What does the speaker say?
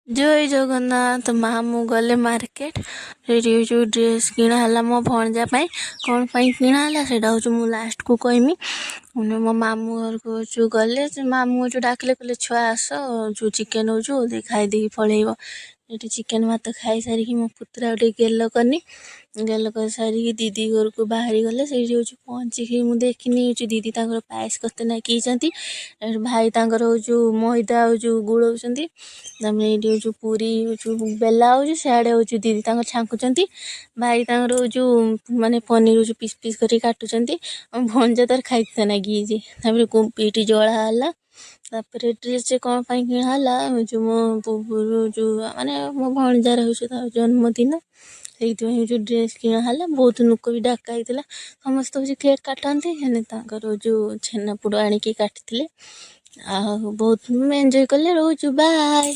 ଜୟ ଜଗନ୍ନାଥ। ମାମୁଁ ଗଲେ ମାର୍କେଟ। ସେଇଠି ଯେଉଁ ଡ୍ରେସ୍ କିଣା ହେଲା ମୋ ଭଣଜା ପାଇଁ, କ'ଣ ପାଇଁ କିଣା ହେଲା, ସେଇଟା ହେଉଛି ମୁଁ ଲାଷ୍ଟକୁ କହିମି। ମୋ ମାମୁଁ ଘରକୁ ଯେଉଁ ଗଲେ, ସେ ମାମୁଁ ଯେଉଁ ଡାକିଲେ, କହିଲେ ଛୁଆ ଆସ, ଯେଉଁ ଚିକେନ୍ ହେଉଛି ଖାଇଦେଇକି ପଳେଇବ। ଏଠି ଚିକେନ୍ ଭାତ ଖାଇସାରିକି ମୋ ପୁତୁରା ଟିକେ ଗେଲ କନି। ଗେଲ କରିସାରିକି ଦିଦି ଘରକୁ ବାହାରି ଗଲେ। ସେଇଠି ହେଉଛି ପହଞ୍ଚିକି ମୁଁ ଦେଖିନି, ହେଉଛି ଦିଦି ତାଙ୍କର ପାଏସ କରିତେ ନାଗିଛନ୍ତି, ଭାଇ ତାଙ୍କର ହେଉଛି ମଇଦା ହେଉଛି ଗୋଳଉଛନ୍ତି। ତାପରେ ଏଇଠି ହେଉଛି ପୁରୀ ହେଉଛି ବେଲା ହେଉଛି, ସିଆଡ଼େ ହେଉଛି ଦିଦି ତାଙ୍କର ଛାଙ୍କୁଛନ୍ତି, ଭାଇ ତାଙ୍କର ହେଉଛି ମାନେ ପନିର ହେଉଛି ପିସ୍ ପିସ୍ କରିକି କାଟୁଛନ୍ତି, ଆଉ ଭଣଜା ତାର ଖାଇତେ ନାଗିଯାଇଛି। ତାପରେ କୁମ୍ପି ଏଇଠି ଜଳା ହେଲା। ତାପରେ ଡ୍ରେସ୍ କ'ଣ ପାଇଁ କିଣା ହେଲା? ହେଉଛି ମୋ ପୂର୍ବରୁ ଯେଉଁ ମାନେ ମୋ ଭଣଜାର ହେଉଛି ତା ଜନ୍ମଦିନ, ସେଇଥିପାଇଁ ହେଉଛି ଡ୍ରେସ୍ କିଣା ହେଲା। ବହୁତ ଲୋକ ବି ଡାକା ହେଇଥିଲା। ସମସ୍ତେ ହେଉଛି କେକ୍ କାଟନ୍ତି, ହେଲେ ତାଙ୍କର ଯେଉଁ ଛେନାପୋଡ଼ ଆଣିକି କାଟିଥିଲେ ଆଉ ବହୁତ ଏନ୍ଜୟ କଲେ। ରହୁଛୁ, ବାଏ।